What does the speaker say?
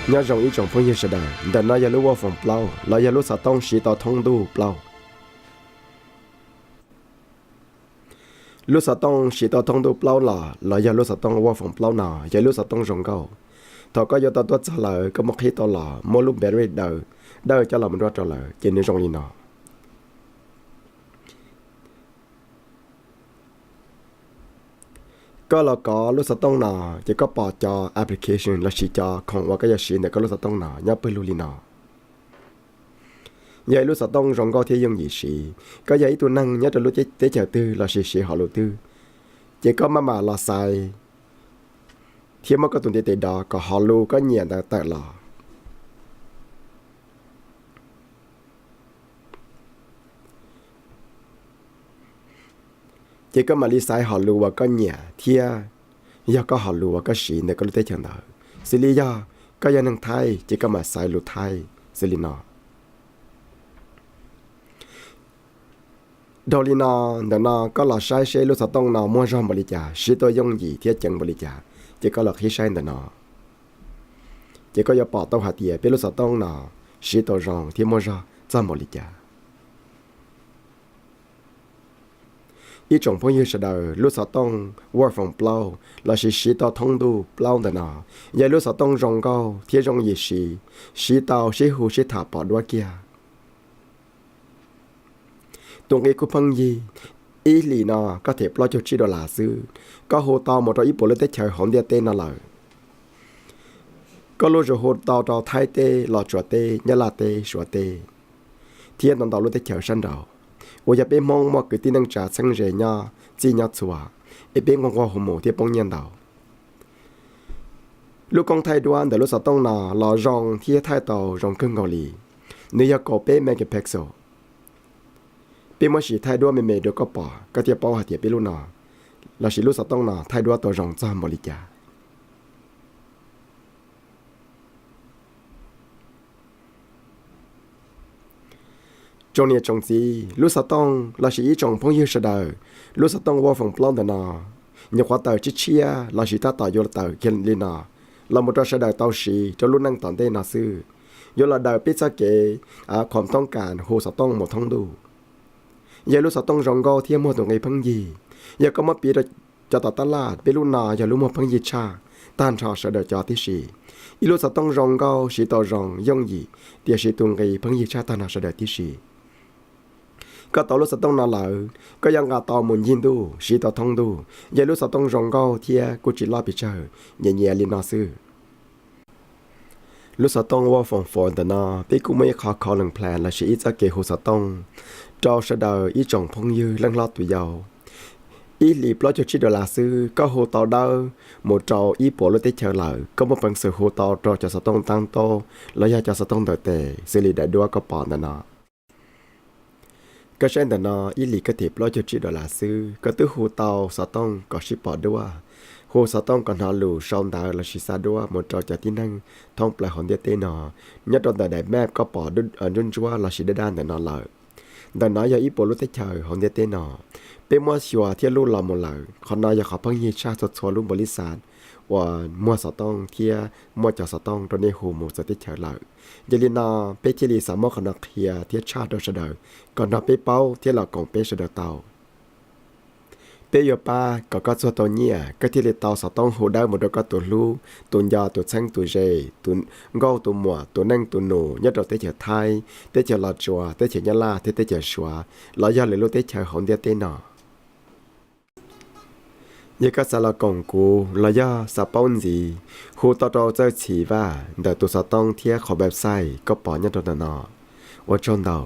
Nyob zoo ib tsoom phooj ywg sawv daws, ntawm no yog lub World Phone plaub los yog lub xov tooj siv tau thoob ntuj plaub. Lub xov tooj siv tau thoob ntuj plaub los los yog lub xov tooj World Phone plaub no yog lub xov tooj zoo nkauj. Thaum koj yuav tau tuaj txog lawm koj muab qhib tau los muab lub battery daw, dawj coj los mus nruab rau lawm ces nws zoo li no. Koj los kov lub xov tooj no ces koj pom cov application lossis cov khoom uas koj yuav siv ntawm koj lub xov tooj no nyob pawg lug li no. Yog ib lub xov tooj zoo nkauj thiab yooj yim siv. Koj yog ib tug neeg nyob rau lub teb chaws twg lossis siv hom lus twg, ces koj maj mam los xaiv thiab muab koj tus ntiv tes dov kom hom lus koj nyiam ntawd tawm los. Ces koj mam li xaiv hom lus uas koj nyiam thiab yog koj hom lus uas koj siv ntawm koj lub teb chaws ntawd. Xws li yog koj yog neeg Thaib ces koj mam xaiv lus Thaib xws li no. Dhau li no, ntawm no koj los saib seb lub xov tooj no muaj zog npaum li cas, siv tau yooj yim thiab ceev npaum li cas, ces koj los qhib saib ntawm no. Ces koj yuav pom tau hais tias peb lub xov tooj no siv tau zoo thiab muaj zog txog npaum li cas. Ib tsoom phooj ywg sawv daws, lub xov tooj World Phone plaub lossis siv tau thoob ntuj plaub ntawm no yog lub xov tooj zoo nkauj thiab yooj yim siv, siv tau sib hu sib tham pom duab kiag. Tus nqi kuj pheej yig, ib hlis no koj them plaub caug tsib dollar xwb, koj hu tau mus rau ib puas lub teb chaws hauv ntiaj teb no lawm. Koj lub zus hu tau rau Thaib teb, Los Tsuas teb, Nyab Laj teb, Suav teb, thiab ntau ntau lub teb chaws sab nraud uas yog peb Hmoob muaj kwv tij neej tsa txheeb ze nyob txij nyob txhua, es peb nquag nquag hu mus thiab poob nyiaj ntau. Lub koob thaij duab ntawm lub xov tooj no los zoo thiab thaij tau zoo kawg nkaus li. Nws yog kaum peb megapixel. Peb muab sim thaij duab me me rau koj pom koj thiaj paub hais tias peb lub no lossis lub xov tooj no thaij duab tau zoo txog npaum li cas. Tsoom niam tsoom txiv, lub xov tooj lossis ib tsoom phooj ywg sawv daws, lub xov tooj World Phone plaub ntawm no nyuam qhuav tawm tshiab tshiab lossis tab tom yuav tawm kiag li no los mus rau sawv daws tau siv rau lub neej tom ntej no xwb. Yuav los daws peb txoj kev khoom thoob kas hu xov tooj mus thoob ntuj. Yog lub xov tooj zoo nkauj thiab muaj tus nqi pheej yig. Yog koj muab piv rau cov tom tab laj, peb lub no yog lub muag pheej yig tshaj tag nrho sawv daws cov tib si. Ib lub xov tooj zoo nkauj, siv tau zoo, yooj yim, tiam sis tus nqi pheej yig tshaj tag nrho sawv daws tib si. Koj tau lub xov tooj no lawm, koj yuav nqa tau mus ncig ntuj, siv tau thoob ntuj. Yog lub xov tooj zoo nkauj thiab kuj tsis loj pes tsawg, nyias nyias li no xwb. Lub xov tooj Vodafone Four ntawm no, peb kuj muaj ib qho calling plan lossis ib txoj kev hu xov tooj rau sawv daws ib tsoom phooj ywg leej hlob tus yau. Ib hlis plaub caug tsib dollar xwb, koj hu tau dawb mus rau ib puas lub teb chaws lawm, koj muaj peev xwm hu tau rau cov xov tooj tab tob los yog cov xov tooj ntawm tes xws li daim duab koj pom ntawm no. Koj saib ntawm no, ib hlis koj them plaub caug tsib dollar xwb, koj twb hu tau xov tooj kom sib pom duab, hu xov tooj kom hnov lus, sau ntawv lossis xa duab mus rau cov tib neeg thoob plaws hauv ntiaj teb no, nyob rau ntawm daim map koj pom ntsuab ntsuab lossis daj daj ntawm no lawm. Ntawm no yog ib puas lub teb chaws hauv ntiaj teb no. Peb muab xyuas thiab lub los mus lawm, qhov no yog qhov pheej yig tshaj txhua txhua lub npaum li xav uas muag xov tooj thiab muaj cov xov tooj rau nej hu mus txawv teb chaws lawm. Yog li no, peb thiaj li xav muab qhov no qhia thiab tshaj rau sawv daws kom nrog peb paub thiab los koom peb sawv daws tau. Peb yuav pab kom koj txuag tau nyiaj, koj thiaj li tau xov tooj hu dawb mus rau koj tus hlub, tus nco, tus txheeb, tus ze, tus nkauj, tus muam, tus neej, tus nus nyob rau teb chaws Thaib, teb chaws Los Tsuas, teb chaws Nyab Laj thiab teb chaws Suav los yog lwm lub teb chaws hauv ntiaj teb no. Yog koj xav los koom kuv los yog xav paub ntxiv, hu tau rau Txawj Txhim Vaj ntawm tus xov tooj thiab qhov website koj pom nyob rau ntawm no. Ua tsaug ntau.